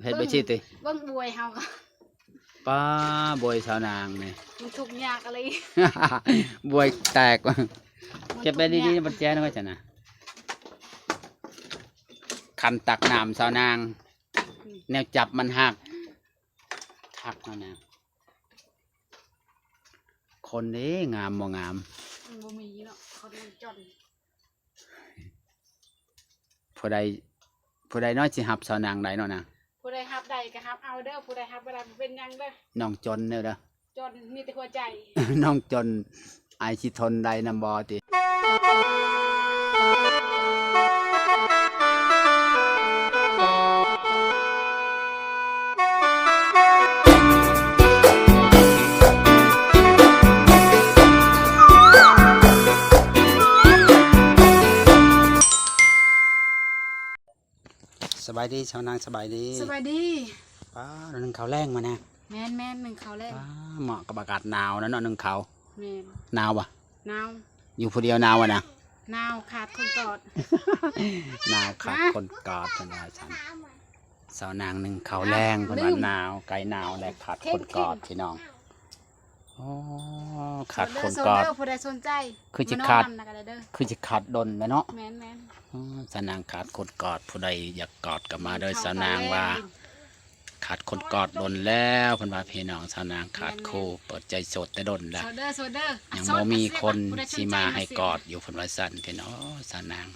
ເຮັດແບບຊີ້ຕິ? ເບິ່ງບວຍເຮົາກໍ ປ້າ ບວຍສາວນາງນີ້ ມັນທຸກຍາກອີ່ຫຼີ ບວຍແຕກ. ມັນ ເກັບໄວ້ດີໆ ມັນທຸກຍາກ ບັດແຈນໄວ້ຊັ້ນນະ. ຄັນຕັກນ້ຳສາວນາງ ອືມ ແນວຈັບມັນຫັກ ຄັກແລ້ວນະ. ຄົນເດ້ງາມບໍ່ງາມ ມັນບໍ່ມີເນາະ ຄົນມັນຈົນ. ຜູ້ໃດ ຜູ້ໃດເນາະຊິຮັບສາວນາງໄດ້ເນາະນາງ? ຜູ້ໃດຮັບໄດ້ກໍຮັບເອົາເດີ້ ຜູ້ໃດຮັບບໍ່ໄດ້ບໍ່ເປັນຫຍັງເດີ້. ນ້ອງຈົນເດີ້ ເດີ້ ຈົນມີແຕ່ຫົວໃຈ ນ້ອງຈົນ ອ້າຍຊິທົນໄດ້ນຳບໍ່ຕິ? ສະບາຍດີສາວນາງ ສະບາຍດີ. ສະບາຍດີ. ປ້າ ໜຶ້ງເຂົ້າແລງມານະ. ແມ່ນໆ ໜຶ້ງເຂົ້າແລງ. ປ້າ ເໝາະກັບອາກາດໜາວນະເນາະ ໜຶ້ງເຂົ້າ. ແມ່ນ. ໜາວບໍ່? ໜາວ. ຢູ່ຜູ້ດຽວໜາວບໍ່ນາງ? ໜາວ ຂາດຄົນກອດ ໜາວຂາດຄົນກອດ ເພິ່ນວ່າຊັ້ນ. ສາວນາງໜຶ້ງເຂົ້າແລງ ເພິ່ນວ່າໜາວ ໃກ້ໜາວແລ້ວຂາດຄົນກອດ ພີ່ນ້ອງ. ອໍ ຂາດຄົນກອດ ໂສດເດີ້ ໂສດເດີ້ ຜູ້ໃດສົນໃຈ ຄືຊິຂາດ ມານອນນຳກັນໄດ້ເດີ້ ຄືຊິຂາດດົນແລ້ວເນາະ. ແມ່ນໆ ອໍ ສາວນາງຂາດຄົນກອດ ຜູ້ໃດຢາກກອດກໍມາເດີ້. ສາວນາງວ່າຂາດຄົນກອດດົນແລ້ວ ເພິ່ນວ່າພີ່ນ້ອງ. ສາວນາງຂາດຄູ່ ເປີດໃຈໂສດແຕ່ດົນແລ້ວ ໂສດເດີ້ ໂສດເດີ້ ຍັງບໍ່ມີຄົນຊິມາໃຫ້ກອດຢູ່ ເພິ່ນວ່າຊັ້ນພີ່ນ້ອງ. ສາວນາງ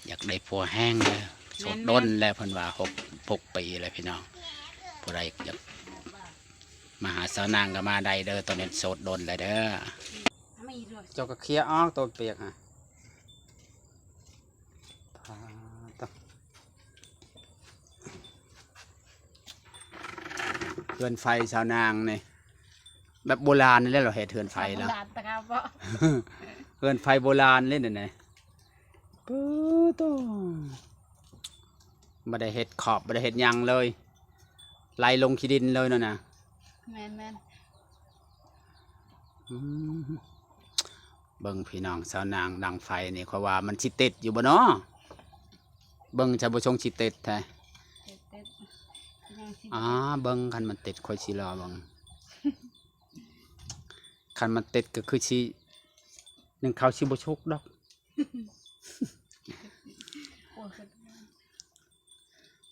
ຢາກໄດ້ຜົວແຮງເດີ້ ໂສດດົນແລ້ວ ເພິ່ນວ່າ ຫົກ ຫົກປີແລ້ວພີ່ນ້ອງ. ຜູ້ໃດຢາກ ມາຫາສາວນາງກໍມາໄດ້ເດີ້ ຕອນນີ້ໂສດດົນແລ້ວເດີ້. ເຈົ້າກໍເຄຍອອກ ໂຕປຽກຫະ. ເຮືອນໄຟສາວນາງນີ້ ແບບໂບລານເລີຍ ເຮົາເຮັດເຮືອນໄຟແລ້ວ ໂບລານຕະກາເບາະ ເຮືອນໄຟໂບລານເລີຍນີ້. ປຶໂຕ ບໍ່ໄດ້ເຮັດຂອບ ບໍ່ໄດ້ເຮັດຫຍັງເລີຍ ໄຫຼລົງຂີ້ດິນເລີຍເນາະນະ. ແມ່ນໆ ອືມ ເບິ່ງພີ່ນ້ອງ ສາວນາງດັງໄຟນີ້ ຂ້ອຍວ່າມັນຊິຕິດຢູ່ບໍ່ເນາະ? ເບິ່ງຊະ ບໍ່ຊົງຊິຕິດແທ້. ຕິດໆ ຍັງຊິ ອາ ເບິ່ງ ຄັນມັນຕິດ ຂ້ອຍຊິລໍເບິ່ງ. ຄັນມັນຕິດກໍຄືຊິ ໜຶ້ງເຂົ້າຊິບໍ່ສຸກດອກ. ໂອ້ຍ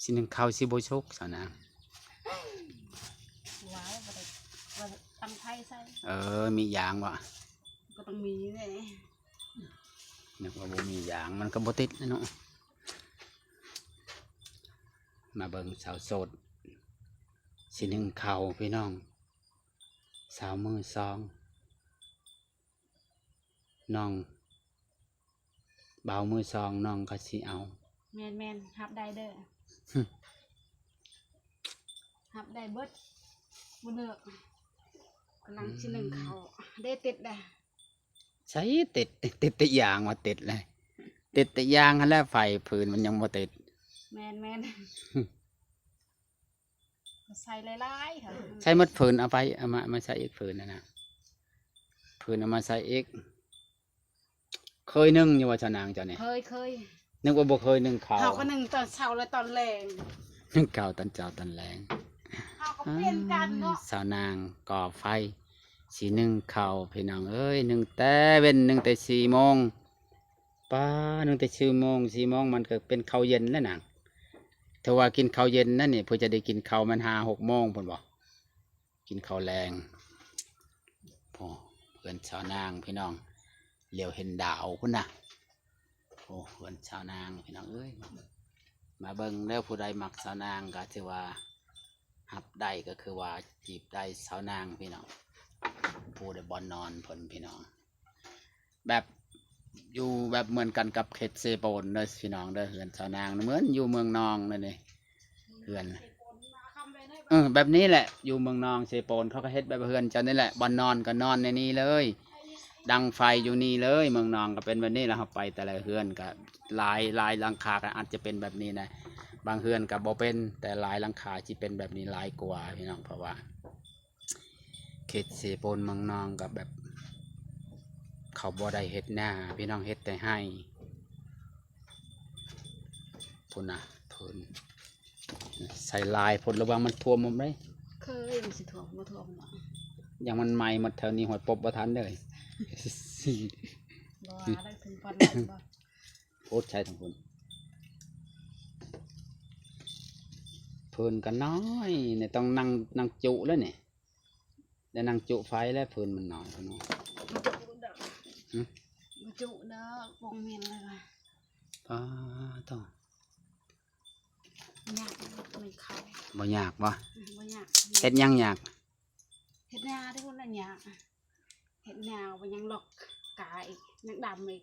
ຊິໜຶ້ງເຂົ້າຊິບໍ່ສຸກຊະນະ. ວ້າວ ບໍ່ໄດ້ ບໍ່ໄດ້ຕັ້ງໄຟໃສ່. ເອີ ມີຢາງບໍ່? ກໍຕ້ອງມີແຫຼະ. ນຶກວ່າບໍ່ມີຢາງ ມັນກໍບໍ່ຕິດແຫຼະເນາະ. ມາເບິ່ງສາວໂສດ ຊິໜຶ້ງເຂົ້າພີ່ນ້ອງ ສາວມືສອງ. ນ້ອງບ່າວມືສອງ ນ້ອງກໍຊິເອົາ. ແມ່ນໆ ຮັບໄດ້ເດີ້ ຮັບໄດ້ເບິດ ບໍ່ເລີກ. ກຳລັງຊິໜຶ້ງເຂົ້າ ອືມ ເດ້ ຕິດແລ້ວ. ໃສຕິດ ຕິດແຕ່ຢາງວ່າຕິດແລ້ວ ຕິດແຕ່ຢາງຫັ້ນແຫຼະ ໄຟຟືນມັນຍັງບໍ່ຕິດ. ແມ່ນໆ ໃສ່ຫຼາຍໆ ໃສ່ໝົດຟືນ ເອົາໄປ ເອົາມາ ມາໃສ່ອີກຟືນນັ້ນນະ ຟືນເອົາມາໃສ່ອີກ. ເຄີຍໜຶ້ງຢູ່ບໍ່ຊະນາງເຈົ້ານີ້? ເຄີຍ ເຄີຍ. ນຶກວ່າບໍ່ເຄີຍໜຶ້ງເຂົ້າ. ເຮົາກໍໜຶ້ງຕອນເຊົ້າ ແລະ ຕອນແລງ ໜຶ້ງເຂົ້າຕອນເຊົ້າຕອນແລງ. ເຮົາກໍປ່ຽນກັນເນາະ. ສາວນາງກໍ່ໄຟ ຊິໜຶ້ງເຂົ້າ ພີ່ນ້ອງເອີຍ ໜຶ້ງແຕ່ເວັນ ໜຶ້ງແຕ່ສີ່ໂມງ. ປ້າ ໜຶ້ງແຕ່ສີ່ໂມງ ສີ່ໂມງມັນກໍເປັນເຂົ້າເຢັນແລ້ວນາງ. ຖ້າວ່າກິນເຂົ້າເຢັນນັ້ນນີ້ ເພື່ອຈະໄດ້ກິນເຂົ້າແມ່ນຫ້າຫົກໂມງພຸ້ນບໍ ກິນເຂົ້າແລງ. ໂອ້ ເຮືອນສາວນາງພີ່ນ້ອງ ຫຼຽວເຫັນດາວພຸ້ນນະ. ໂອ້ ເຮືອນສາວນາງພີ່ນ້ອງເອີຍ ມາເບິ່ງເດີ. ຜູ້ໃດມັກສາວນາງກໍຖືວ່າຮັບໄດ້ ກໍຄືວ່າຈີບໄດ້ສາວນາງພີ່ນ້ອງ ຜູ້ໃດບ່ອນນອນເພິ່ນພີ່ນ້ອງ. ແບບຢູ່ແບບເໝືອນກັນກັບເຂດເຊໂປນເດີພີ່ນ້ອງເດີ. ເຮືອນສາວນາງເໝືອນຢູ່ເມືອງນອງເລີຍນີ້ ເຮືອນ ເອີ ແບບນີ້ແຫຼະ. ຢູ່ເມືອງນອງເຊໂປນ ເຂົາກໍເຮັດແບບເຮືອນເຈົ້ານີ້ແຫຼະ ບ່ອນນອນກໍນອນໃນນີ້ເລີຍ ດັງໄຟຢູ່ນີ້ເລີຍ. ເມືອງນອງກໍເປັນແບບນີ້ແຫຼະ ເຮົາໄປແຕ່ລະເຮືອນກໍຫຼາຍ ຫຼາຍຫຼັງຄາກໍອາດຈະເປັນແບບນີ້ນະ. ບາງເຮືອນກໍບໍ່ເປັນ ແຕ່ຫຼາຍຫຼັງຄາຊິເປັນແບບນີ້ຫຼາຍກວ່າພີ່ນ້ອງ ເພາະວ່າ ເຂດເຊໂປນເມືອງນອງກໍແບບ ເຂົາບໍ່ໄດ້ເຮັດນາພີ່ນ້ອງ ເຮັດແຕ່ໄຮ່. ພຸ້ນນະ ເພິ່ນ ສ ໃສ່ຫຼາຍໂພດ ລະວັງມັນຖ້ວມໝົດເດ້. ເຄີຍມັນຊິຖ້ວມ ບໍ່ຖ້ວມບໍ່? ຢ່າງມັນໄໝ້ໝົດແຖວນີ້ ຫ້ວຍ ປົບບໍ່ທັນເດີ້. ບໍ່ວ່າແລ້ວ ເຖິງພັນບໍ່? ໂອດ ໃສ່ທາງພຸ້ນ ເພິ່ນກໍນ້ອຍນີ້ ຕ້ອງນັ່ງ ນັ່ງຈຸແລ້ວນີ້. ໄດ້ນັ່ງຈຸໄຟແລ້ວ ເພິ່ນມັນນ້ອຍເນາະ. ບໍ່ຈຸດອກ. ຫຶ? ບໍ່ຈຸດອກ ປົງເໝັນເລີຍວ່າ. ປາໂທ້ ຍາກມັນເຂົ້າ. ບໍ່ຍາກບໍ່? ອືມ ບໍ່ຍາກ. ເຮັດຫຍັງຍາກ? ເຮັດນາເດ້ ພຸ້ນລະຍາກ. ເຮັດນາບໍ່ຍັງລັອກກາອີກ ຍັງດຳອີກ.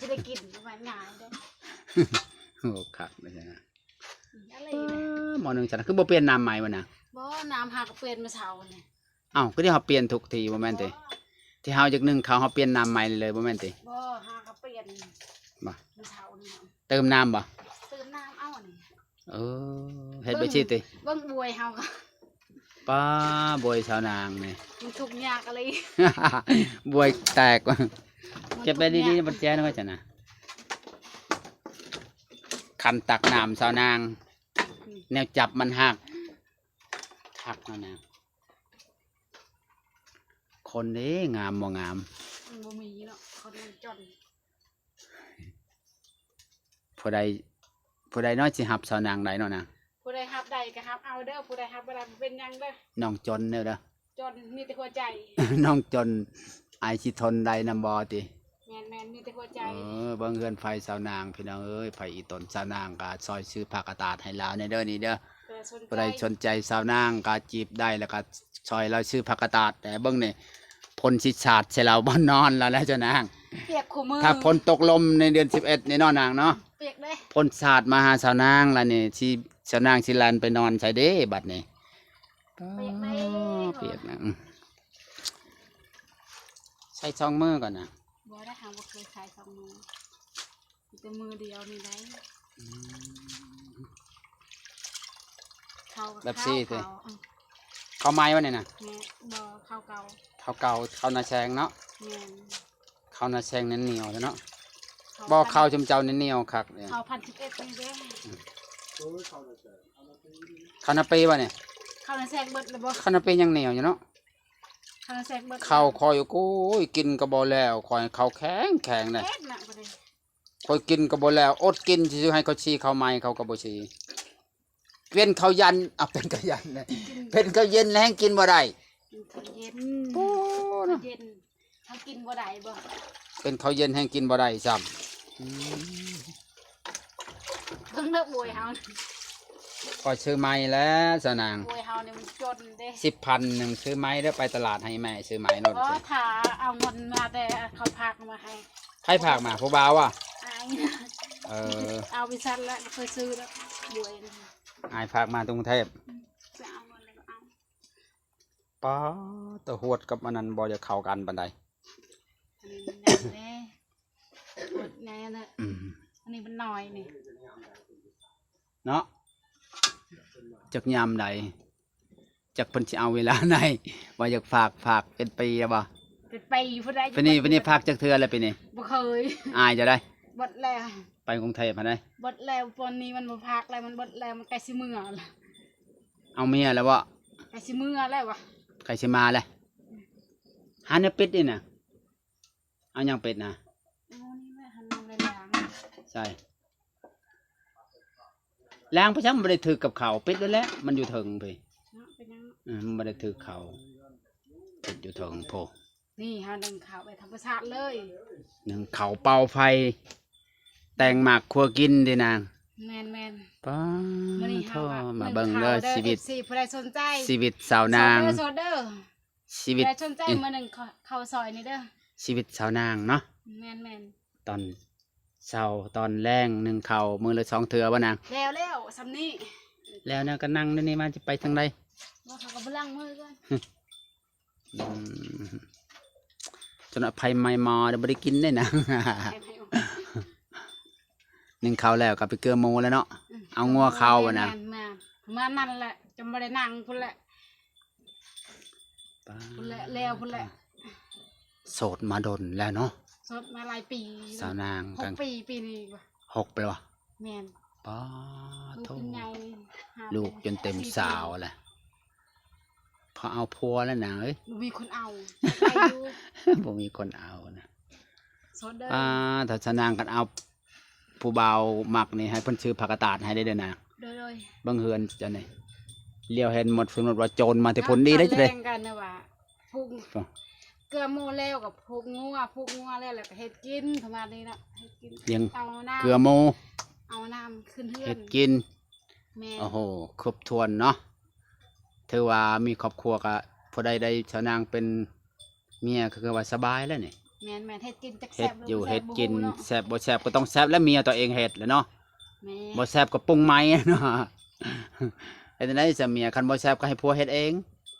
ຈະໄດ້ກິນ ບໍ່ແມ່ນງ່າຍເດ້. ໂອ້ ຄັກເລີຍນະ. ອາ ໝໍໜຶ່ງຊັ້ນ ຄືບໍ່ປ່ຽນນ້ຳໃໝ່ວະນະ? ບໍ່ ນ້ຳຫາກໍປ່ຽນມື້ເຊົ້ານີ້. ເອົ້າ ຄືທີ່ເຮົາປ່ຽນທຸກທີບໍ່ແມ່ນຕິ? ບໍ່ ທີ່ເຮົາຢາກໜຶ້ງເຂົ້າ ເຮົາປ່ຽນນ້ຳໃໝ່ເລີຍບໍ່ແມ່ນຕິ? ບໍ່ ຫາກໍປ່ຽນ ບໍ່? ມື້ເຊົ້ານີ້ ຕື່ມນ້ຳບໍ່? ຕື່ມນ້ຳເອົານີ້. ເອີ ເຮັດແບບຊີ້ຕິ? ເບິ່ງ ເບິ່ງບວຍເຮົາກໍ ປ້າ ບວຍສາວນາງນີ້ ມັນທຸກຍາກອີ່ຫຼີ. ບວຍແຕກ ມັນ ເກັບໄວ້ດີໆ ມັນແຈ້ນໄວ້ຊັ້ນນະ. ຄັນຕັກນ້ຳສາວນາງ ອືມ ແນວຈັບມັນຫັກ ຄັກເນາະນາງ. ຄົນເດ້ງາມບໍ່ງາມ ມັນບໍ່ມີເນາະ ຄົນມັນຈົນ. ຜູ້ໃດ ຜູ້ໃດເນາະຊິຮັບສາວນາງໄດ້ເນາະນາງ? ຜູ້ໃດຮັບໄດ້ກໍຮັບເອົາເດີ້ ຜູ້ໃດຮັບບໍ່ໄດ້ບໍ່ເປັນຫຍັງເດີ້. ນ້ອງຈົນເດີ້ ເດີ້ ຈົນມີແຕ່ຫົວໃຈ. ນ້ອງຈົນ ອ້າຍຊິທົນໄດ້ນຳບໍ່ຕິ? ແມ່ນໆ ມີແຕ່ຫົວໃຈ. ເອີ ເບິ່ງເຮືອນໄຟສາວນາງພີ່ນ້ອງເອີຍ ໃຜອີ່ຕົນສາວນາງກໍຊ່ອຍຊື້ຜັກກະຕາດໃຫ້ລາວແດ່ເດີ້ນີ້ເດີ້. ຜູ້ໃດສົນໃຈ ຜູ້ໃດສົນໃຈສາວນາງກໍຈີບໄດ້ ແລ້ວກໍຊ່ອຍລາວຊື້ຜັກກະຕາດ. ແຕ່ເບິ່ງນີ້ ຝົນຊິສາດໃສ່ລາວບໍ່ນອນລະແຫຼະສາວນາງ ປຽກຄູ່ມື້. ຖ້າຝົນຕົກລົມໃນເດືອນສິບເອັດນີ້ເນາະນາງເນາະ ປຽກເດ້ ຝົນສາດມາຫາສາວນາງລະນີ້ ຊິ ສາວນາງຊິແລ່ນໄປນອນໃສເດ້ບັດນີ້? ປຽກເດ້ ປຽກນະ. ອືມ ໃສ່ສອງມື້ກ່ອນນະ. ບໍ່ໄດ້ ຫາບໍ່ເຄີຍໃສ່ສອງມື້ ມີແຕ່ມື້ດຽວນີ້ໄດ໋. ອືມ ເຂົ້າ ແບບຊີ້ຕິ ເຂົ້າ ເຂົ້າ ອືມ ເຂົ້າໃໝ່ວະນີ້ນະ? ແມ່ນ ບໍ່ ເຂົ້າເກົ່າ ເຂົ້າເກົ່າ ເຂົ້ານາແຊງເນາະ. ແມ່ນ ເຂົ້ານາແຊງໜຽວໆເນາະ. ເຂົ້າ ບໍ່ ພັນ ເຂົ້າຊຸມເຈົ້າໜຽວຄັກເດ້ ເຂົ້າພັນສິບເອັດນີ້ເດ້. ອືມ ເຂົ້ານາປີບໍ່ນີ້? ເຂົ້ານາແຊງເບິດແລ້ວບໍ່? ເຂົ້ານາປີຍັງໜຽວຢູ່ເນາະ. ເຂົ້ານາແຊງເບິດ ເຂົ້າຂ້ອຍ ໂອ້ຍ ກິນກໍບໍ່ແລ້ວ ຂ້ອຍເຂົ້າແຂງແຂງເດ້. ເຮັດນະ ບໍ່ໄດ້ ຂ້ອຍກິນກໍບໍ່ແລ້ວ ອົດກິນຊື່ໆ ໃຫ້ເຂົາຊີເຂົ້າໃໝ່ ເຂົາກໍບໍ່ຊີ. ເປັນເຂົ້າຢັນ ເອົາ ເປັນເຂົ້າຢັນ ເປັນເຂົ້າເຢັນແລ້ວແຮ່ງກິນບໍ່ໄດ້. ເປັນເຂົ້າເຢັນ ໂອ້ ເຂົ້າເຢັນ ເຮົາກິນບໍ່ໄດ້ບໍ່? ເປັນເຂົ້າເຢັນແຮ່ງກິນບໍ່ໄດ້ຊ້ຳ. ອືມ ເບິ່ງເດີບວຍເຮົາ ຂ້ອຍຊື້ໃໝ່ແລ້ວສາວນາງ. ວຍເຮົານີ້ມັນຈົນເດ້ ສິບພັນໜຶ່ງ ຊື້ໃໝ່ເດີ ໄປຕະຫຼາດໃຫ້ແມ່ຊື້ໃໝ່ໂລດ. ບໍ່ ຖ້າເອົາເງິນມາແຕ່ເຂົາຝາກມາໃຫ້. ໃຜຝາກມາ? ຜູ້ບ່າວຫວາ? ອ້າຍ. ເອີ ເອົາໄປຊັ້ນລະ ບໍ່ເຄີຍຊື້ດອກ ບວຍນະ. ອ້າຍຝາກມາແຕ່ກຸງເທບ ອືມ ໄປເອົາເງິນແລ້ວກໍເອົາ. ປາໂທ້ ຫວດກັບອັນນັ້ນບໍ່ຢາກເຂົ້າກັນປານໃດ. ອັນນີ້ມັນໃຫຍ່ເດ້ ຫວດໃຫຍ່ນະ. ອືມ ອັນນີ້ມັນນ້ອຍນີ້ ເນາະ ຈັກຍາມໃດ ຈັກເພິ່ນຊິເອົາເວລາໃດ ວ່າຢາກຝາກ ຝາກເປັນປີແລ້ວບໍ່? ເປັນປີພຸ້ນແຫຼະ. ປີນີ້ ປີນີ້ຝາກຈັກເທື່ອແລ້ວປີນີ້? ບໍ່ເຄີຍ. ອາຍເຈົ້າໃດ? ເບິດແລ້ວ ໄປກຸງເທບຫັ້ນໃດ? ເບິດແລ້ວ ປານນີ້ມັນບໍ່ຝາກແລ້ວ ມັນເບິດແລ້ວ ມັນໃກ້ຊິເມືອແລ້ວ. ເອົາເມຍແລ້ວບໍ່? ໃກ້ຊິເມືອແລ້ວຫວາ? ໃກ້ຊິມາແລ້ວ. ຫາແນວປິດນີ້ນະ. ເອົາຫຍັງປິດນະ? ເອົານີ້ແຫຼະ ຫັ້ນ ນ້ຳໄຫຼຫຼາງ. ໃສ່ ລ້າງໄປຊ້ຳ ມັນບໍ່ໄດ້ຖືກກັບເຂົ້າ ປິດໂລດແຫຼະ ມັນຢູ່ເທິງພີ້. ເນາະ ເປັນຫຍັງ? ເອີ ມັນບໍ່ໄດ້ຖືກເຂົ້າ ປິດຢູ່ເທິງພຸ້ນ. ນີ້ເຮົາໜຶ້ງເຂົ້າແບບທຳມະຊາດເລີຍ ໜຶ້ງເຂົ້າເປົ່າໄຟ ແຕ່ງໝາກຄົວກິນເດ້ນາງ. ແມ່ນໆ ປາໂທ້ ມາເບິ່ງເດີຊີວິດ ເອັຟຊີ ຜູ້ໃດສົນໃຈ ຊີວິດສາວນາງ ໂສດເດີ ໂສດເດີ ຊີວິດ ຜູ້ໃດສົນໃຈ ອືມ ມາໜຶ້ງເຂົ້າ ເຂົ້າຊ່ອຍນີ້ເດີ ຊີວິດສາວນາງເນາະ. ແມ່ນໆ ຕອນເຊົ້າຕອນແລງໜຶ້ງເຂົ້າມື້ລະສອງເທື່ອບໍ່ນາງ? ແລ້ວໆ ສ່ຳນີ້ ແລ້ວນະ ກໍນັ່ງຢູ່ນີ້ ມາຈະໄປທາງໃດ? ບໍ່ ເຂົາກໍບໍ່ລ້າງມືກ່ອນ. ອືມ ຈົນວ່າໄຟໄໝ້ໝໍ້ ບໍ່ໄດ້ກິນເດ້ນະ. ໜຶ້ງເຂົ້າແລ້ວກໍໄປເກືອໝູແລ້ວເນາະ. ອືມ ເອົາງົວເຂົ້າຫັ້ນນະ ແມ່ນໆ ປະມານນັ້ນແຫຼະ ຈົນບໍ່ໄດ້ນັ່ງພຸ້ນແຫຼະ. ປາ ພຸ້ນແຫຼະ ແລ້ວພຸ້ນແຫຼະ. ໂສດມາດົນແລ້ວເນາະ ໂສດມາຫຼາຍປີ ສາວນາງ ຫົກປີ ປີນີ້ຫວາ? ຫົກປີແລ້ວຫວາ? ແມ່ນ ປາໂທ້ ລູກເປັນໃຫຍ່ ລູກຈົນເຕັມສາວແລ້ວ ພໍເອົາຜົວແລ້ວນາເອີຍ ບໍ່ມີຄົນເອົາ ໄດ້ຢູ່ ບໍ່ມີຄົນເອົານະ ໂສດເດີ ອ່າ ຖ້າສາວນາງກັນເອົາຜູ້ບ່າວມັກນີ້ ໃຫ້ເພິ່ນຊື້ຜ້າກະຕາດໃຫ້ໄດ້ເດີນາ ໂດຍໆ ເບິ່ງເຮືອນເຈົ້ານີ້ ຫຼຽວເຫັນໝົດ ສົມມຸດວ່າໂຈນມາແຕ່ພຸ້ນ ອ່າ ດີເດ້ ຕອນແລງກັນນະວ່າ ຜູກ ອໍ ເກືອໝູແລ້ວກໍຜູກງົວ ຜູກງົວແລ້ວ ແລ້ວກໍເຮັດກິນ ປະມານນີ້ເນາະ ເຮັດກິນ ລ້ຽງເອົານ້ຳ ເກືອໝູ ເອົານ້ຳຂຶ້ນເຮືອນ ເຮັດກິນ ແມ່ນ ໂອ້ໂຫ ຄົບຖ້ວນເນາະ ຖືວ່າມີຄອບຄົວກໍ ຜູ້ໃດໄດ້ສາວນາງເປັນເມຍກໍຄືວ່າສະບາຍແລ້ວນີ້ ແມ່ນໆ ເຮັດກິນຈັກແຊບ ເຮັດຢູ່ ເຮັດກິນ ແຊບບໍ່ແຊບກໍຕ້ອງແຊບແລ້ວ ເມຍຕົວເອງເຮັດແຫຼະເນາະ ແມ່ນ ບໍ່ແຊບກໍປຸງໃໝ່ເນາະ ເຮັດຈັ່ງໃດຊະເມຍ ຄັນບໍ່ແຊບກໍໃຫ້ຜົວເຮັດເອງ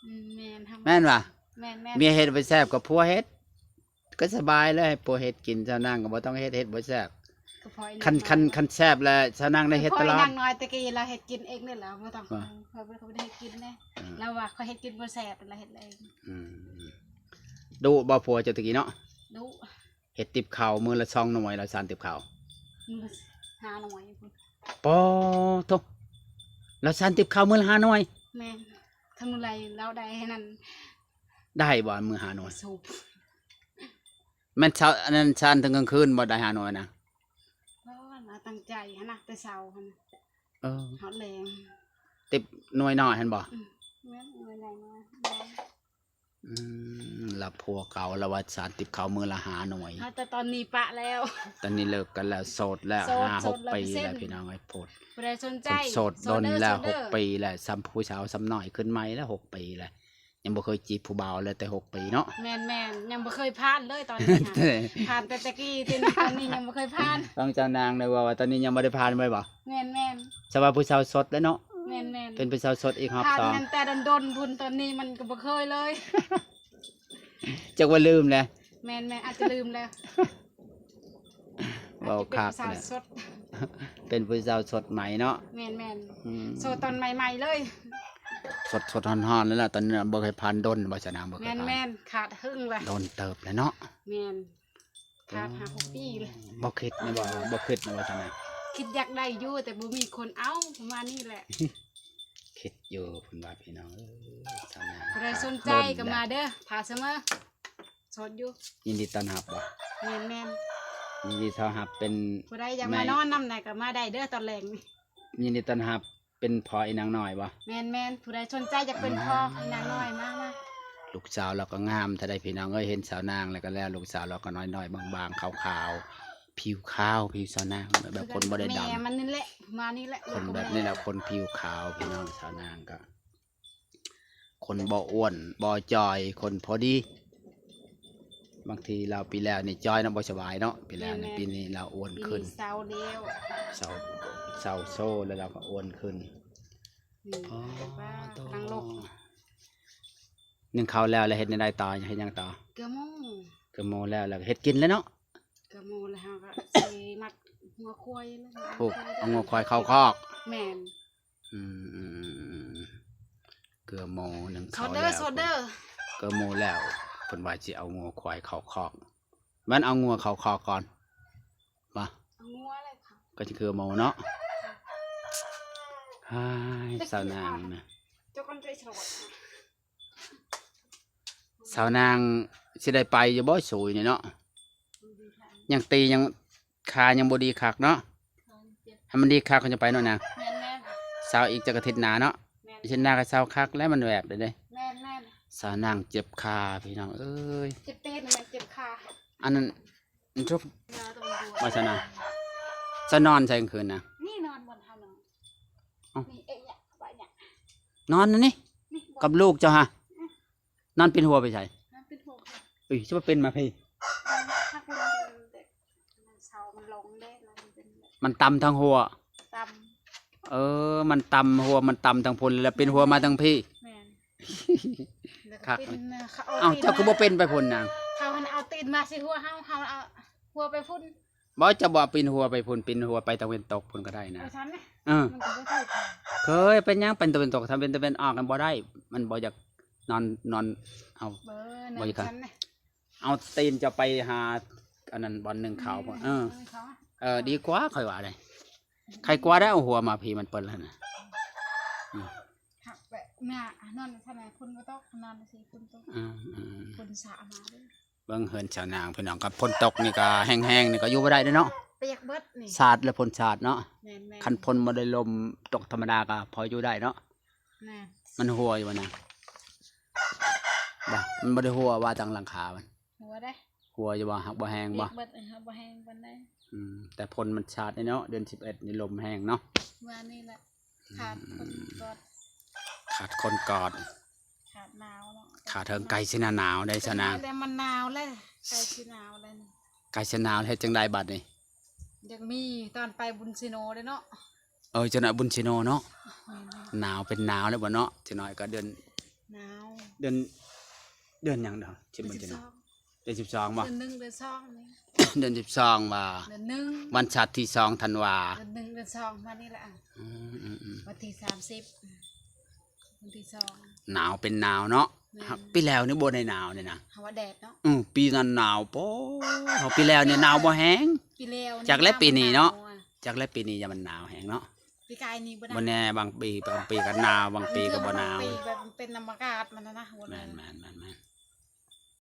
ອືມ ແມ່ນ ແມ່ນຫວາ? ແມ່ນໆ ເມຍເຮັດບໍ່ແຊບກໍຜົວເຮັດ ກໍສະບາຍເລີຍ ໃຫ້ຜົວເຮັດກິນ ສາວນາງກໍບໍ່ຕ້ອງເຮັດ ເຮັດບໍ່ແຊບ ກໍພໍອີນາງ ຄັນ ຄັນ ຄັນແຊບແລ້ວ ສາວນາງໄດ້ເຮັດຕະຫຼອດ ພໍອີນາງນ້ອຍແຕ່ກີ້ລາວເຮັດກິນເອງເດ້ລາວບໍ່ຕ້ອງ ເອີ ຂ້ອຍບໍ່ໄດ້ເຮັດກິນເດ້ ເອີ ລາວວ່າຂ້ອຍເຮັດກິນບໍ່ແຊບ ລາວເຮັດເອງ ອືມ ດຸບໍ່ຜົວເຈົ້າແຕ່ກີ້ເນາະ ດຸ ເຮັດຕິບເຂົ້າມື້ລະສອງໜ່ວຍ ລາວສານຕິບເຂົ້າ ມື້ລະຫ້າໜ່ວຍພຸ້ນ ປາໂທ້ ລາວສານຕິບເຂົ້າມື້ລະຫ້າໜ່ວຍ ແມ່ນ ຄັນມື້ໃດລາວໄດ້ຫັ້ນ ໄດ້ບໍ່ມື້ຫ້າໜ່ວຍ ສູບ ແມ່ນເຊົ້າ ອັນນັ້ນສານເຖິງກາງຄືນບໍ່ໄດ້ຫ້າໜ່ວຍນະ ບໍ່ ລາວຕັ້ງໃຈຫັ້ນນະ ແຕ່ເຊົ້າຫັ້ນນະ ເອີ ຮອດແລງ ຕິບໜ່ວຍນ້ອຍຫັ້ນບໍ່ ອືມ ແມ່ນໜ່ວຍນ້ອຍໆ ອືມ ລະຜົວເກົ່າລະວ່າສານຕິບເຂົ້າມື້ລະຫ້າໜ່ວຍ ເອົາ ແຕ່ຕອນນີ້ປະແລ້ວ ຕອນນີ້ເລີກກັນແລ້ວ ໂສດແລ້ວ ໂສດ ຫ້າຫົກປີແລ້ວ ໂສດຮ້ອຍເປີເຊັນ ພີ່ນ້ອງເອີຍ ໂພດ ຜູ້ໃດສົນໃຈ ໂສດດົນແລ້ວ ໂສດເດີ ຫົກປີແລ້ວ ຊ້ຳຜູ້ສາວຊ້ຳນ້ອຍຂຶ້ນໃໝ່ແລ້ວ ຫົກປີແລ້ວ ຍັງບໍ່ເຄີຍຈີບຜູ້ບ່າວເລີຍແຕ່ຫົກປີເນາະ ແມ່ນໆ ຍັງບໍ່ເຄີຍຜ່ານເລີຍຕອນນີ້ຫັ້ນ ຜ່ານແຕ່ແຕ່ກີ້ ແຕ່ນີ້ຕອນນີ້ຍັງບໍ່ເຄີຍຜ່ານ ຟັງເຈົ້ານາງໄດ້ເວົ້າວ່າຕອນນີ້ຍັງບໍ່ໄດ້ຜ່ານເລີຍບໍ່ ແມ່ນໆ ສະວ່າຜູ້ສາວສົດແລ້ວເນາະ ແມ່ນໆ ເປັນຜູ້ສາວສົດອີກຮອບສອງ ຜ່ານແຕ່ດົນໆພຸ້ນ ຕອນນີ້ມັນກໍບໍ່ເຄີຍເລີຍ ຈັກວ່າລືມແລ້ວ ແມ່ນໆ ອາດຈະລືມແລ້ວ ເວົ້າຄັກ ອາດຈະເປັນຜູ້ສາວສົດ ເປັນຜູ້ສາວສົດໃໝ່ເນາະ ແມ່ນໆ ອືມ ໂສດຕອນໃໝ່ໆເລີຍ ສົດໆຮ້ອນໆເລີຍລະ ຕອນນັ້ນບໍ່ເຄີຍຜ່ານດົນ ບໍ່ຊະນາ ບໍ່ເຄີຍຜ່ານ ແມ່ນໆ ຂາດຫຶງແລ້ວ ດົນເຕີບແລ້ວເນາະ ແມ່ນ ຂາດຫ້າຫົກປີແລ້ວ ບໍ່ຄິດນະ ບໍ່ ບໍ່ຄິດນະ ວ່າຊະນາ ຄິດຢາກໄດ້ຢູ່ ແຕ່ບໍ່ມີຄົນເອົາ ປະມານນີ້ແຫຼະ ຄິດຢູ່ເພິ່ນວ່າ ພີ່ນ້ອງເອີຍ ສາວນາງ ຜູ້ໃດສົນໃຈກໍມາເດີ ຖ້າສະເໝີ ໂສດຢູ່ ຍິນດີຕ້ອນຮັບບໍ່ ແມ່ນໆ ຍິນດີຕ້ອນຮັບເປັນ ຜູ້ໃດຢາກມານອນນຳໃດກໍມາໄດ້ເດີຕອນແລງນີ້ ຍິນດີຕ້ອນຮັບເປັນພໍ່ອີນາງນ້ອຍບໍ່ ແມ່ນໆ ຜູ້ໃດສົນໃຈຢາກເປັນພໍ່ ອືມ ອີນາງນ້ອຍ ມາ ມາ ລູກສາວລາວກໍງາມແທ້ໃດ ພີ່ນ້ອງເອີຍ ເຫັນສາວນາງແລ້ວກໍແລ້ວ ລູກສາວລາວກໍນ້ອຍໆ ບາງໆ ຂາວໆ ຜິວຂາວ ຜິວສາວນາງ ແບບຄົນບໍ່ໄດ້ດຳ ແມ່ມັນນີ້ແຫຼະ ມານີ້ແຫຼະ ຄົນແບບນີ້ແຫຼະ ຄົນຜິວຂາວ ພີ່ນ້ອງ ສາວນາງກໍ ຄົນບໍ່ອ້ວນບໍ່ຈ່ອຍ ຄົນພໍດີ ບາງທີລາວປີແລ້ວນີ້ຈ່ອຍເນາະ ບໍ່ສະບາຍເນາະ ປີແລ້ວນີ້ ແມ່ນໆ ປີນີ້ລາວອ້ວນຂຶ້ນ ປີນີ້ເຊົາແລ້ວ ເຊົາ ເຊົາໂຊແລ້ວ ລາວກໍອ້ວນຂຶ້ນ ນີ້ ອໍ ປາ ໂທ້ ກຳລັງລົກ ໜຶ້ງເຂົ້າແລ້ວ ແລ້ວເຮັດແນວໃດຕໍ່ ເຮັດຫຍັງຕໍ່ ເກືອໝູ ເກືອໝູແລ້ວ ແລ້ວກໍເຮັດກິນແລ້ວເນາະ ເກືອໝູແລ້ວເຮົາກໍຊິມັດຫົວຄວາຍແລ້ວ ຜູກເອົາງົວຄວາຍເຂົ້າຄອກ ແມ່ນ ອືມ ເກືອໝູໜຶ້ງເຂົ້າແລ້ວ ໂສດເດີ ໂສດເດີ ເກືອໝູແລ້ວ ເພິ່ນວ່າຊິເອົາງົວຄວາຍເຂົ້າຄອກ ແມ່ນເອົາງົວເຂົ້າຄອກກ່ອນບໍ່ ເອົາງົວແລ້ວ ກໍຊິເກືອໝູເນາະ ຫາຍ ສາວນາງນະ ສາວນາງຊິໄດ້ໄປຢູ່ບໍ່ ສູຍນີ້ເນາະ ຍັງຕີ ຍັງ ຂາຍັງບໍ່ດີຄັກເນາະ ໃຫ້ມັນດີຄັກ ເຂົາຈະໄປເນາະນາງ ແມ່ນໆ ເຊົາອີກຈັກອາທິດໜ້າເນາະ ແມ່ນ ອາທິດໜ້າກໍເຊົາຄັກແລ້ວ ມັນແວບເດ້ ແມ່ນໆ ສາວນາງເຈັບຂາ ພີ່ນ້ອງເອີຍ ເຈັບຕີນ ແມ່ນເຈັບຂາ ອັນນັ້ນ ມັນທຸບ ວ່າຊະນະ ຈະນອນໃສກາງຄືນນະ ນີ້ນອນບ່ອນເຮົານອນ ເອົ້າ ນີ້ ເອະ ຍະ ບະຍະ ນອນນີ້ ນີ້ ກັບລູກເຈົ້າຫະ ອືມ ນອນປິ່ນຫົວໄປໃສ ນອນປິ່ນຫົວ ເອີຍ ຊິວ່າປິ່ນມາພີ້ ມັນທັງຫົວ ມັນຕ່ຳທັງຫົວ ຕ່ຳ ເອີ ມັນຕ່ຳຫົວ ມັນຕ່ຳທັງພຸ້ນ ແລ້ວປິ່ນຫົວມາທັງພີ້ ແມ່ນ ແລ້ວກໍ ຄັກ ປິ່ນ ເຂົາເອົາ ເອົ້າ ຕີນ ເຈົ້າຄືບໍ່ ມາ ເປັນໄປພຸ້ນນາງ ເຂົາຫັ້ນເອົາຕີນມາໃສ່ຫົວເຮົາ ເຮົາເອົາຫົວໄປພຸ້ນ ບໍ່ ເຈົ້າບໍ່ປິ່ນຫົວໄປພຸ້ນ ປິ່ນຫົວໄປຕາເວັນຕົກພຸ້ນກໍໄດ້ນະ ເອີ ຊັ້ນນະ ເອີ ມັນກໍບໍ່ຖືກ ເຄີຍເປັນຫຍັງ ເປັນຕາເວັນຕົກ ຖ້າເປັນຕາເວັນອອກນັ້ນບໍ່ໄດ້ ມັນບໍ່ຢາກນອນ ນອນ ເອົາ ເອີ ນັ້ນ ບໍ່ຢາກ ຊັ້ນນະ ເອົາຕີນເຈົ້າໄປຫາ ອັນນັ້ນ ບ່ອນໜຶ້ງເຂົ້າ ອືມ ເອີ ໜຶ້ງເຂົ້າ ເອີ ດີກວ່າ ຂ້ອຍວ່າເດ້ ໄຄກວ່າໄດ້ ເອົາຫົວມາພີ້ ມັນເປີດແລ້ວນະ ອືມ ຄັກແບບໜ້າ ນອນຊັ້ນນະ ຝົນບໍ່ຕົກ ນອນຊິຝົນຕົກ ອືມໆ ຝົນສາມາເດີ້. ເບິ່ງເຮືອນຊາວນາງພີ່ນ້ອງ ຄັນຝົນຕົກນີ້ກໍແຫ້ງໆ ນີ້ກໍຢູ່ບໍ່ໄດ້ເດ້ເນາະ ປຽກເບິດນີ້ ສາດແລ້ວ ຝົນສາດເນາະ. ແມ່ນໆ ຄັນຝົນບໍ່ໄດ້ລົມຕົກທຳມະດາກໍພໍຢູ່ໄດ້ເນາະ. ແມ່ນ ມັນຮົ່ວຢູ່ບໍ່ນາງ? ບໍ່ ມັນບໍ່ໄດ້ຮົ່ວວ່າທາງຫຼັງຄາມັນ ຮົ່ວເດ້ ຮົ່ວຢູ່ບໍ່? ຫາກບໍ່ແຮງບໍ່? ເບິດ ຫາກບໍ່ແຮງປານໃດ. ອືມ ແຕ່ຝົນມັນສາດເດ້ເນາະ ເດືອນສິບເອັດນີ້ລົມແຮງເນາະ. ວ່ານີ້ແຫຼະ ຂາດຄົນກອດ ຂາດຄົນກອດ ຂາດໜາວເນາະ ຂາດເຖິງໃກ້ຊິໜາວໄດ໋ຊາວນາງ. ແຕ່ມັນໜາວແລ້ວ ໃກ້ຊິໜາວແລ້ວນີ້ ໃກ້ຊິໜາວເຮັດຈັ່ງໃດບັດນີ້? ຢາກມີຕອນໄປບຸນຊີໂນເດ້ເນາະ. ເອີ ຈັກໜ້ອຍບຸນຊີໂນເນາະ. ແມ່ນໆ ໜາວເປັນໜາວແລ້ວບໍ່ເນາະ ຈັກໜ້ອຍກໍເດືອນ ໜາວ ເດືອນ ເດືອນຫຍັງເນາະ? ເດືອນສິບສອງ ເດືອນສິບສອງບໍ່? ເດືອນໜຶ່ງ ເດືອນສອງນີ້ ເດືອນສິບສອງວ່າ ເດືອນໜຶ່ງ ວັນສັດທີສອງທັນວາ ເດືອນໜຶ່ງ ເດືອນສອງ ມານີ້ແຫຼະ. ອືມໆໆ ວັນທີສາມສິບ ວັນທີສອງ ໜາວເປັນໜາວເນາະ. ແມ່ນ ປີແລ້ວນີ້ບໍ່ໄດ້ໜາວນີ້ນະ ເຮົາວ່າແດດເນາະ. ອືມ ປີນັ້ນໜາວ ໂອ້ ເຮົາປີແລ້ວນີ້ໜາວບໍ່ແຮງ ປີແລ້ວນີ້ ຈັກແລະປີນີ້ເນາະ ໜາວ ຈັກແລະປີນີ້ຢ່າມັນໜາວແຮງເນາະ. ປີກາຍນີ້ບໍ່ໜາວ ບໍ່ແນ່ ບາງປີ ບາງປີກໍໜາວ ບາງປີກໍບໍ່ໜາວ ບາງປີແບບມັນເປັນນຳອາກາດມັນນະ ບໍ່ແນ່. ແມ່ນໆໆໆ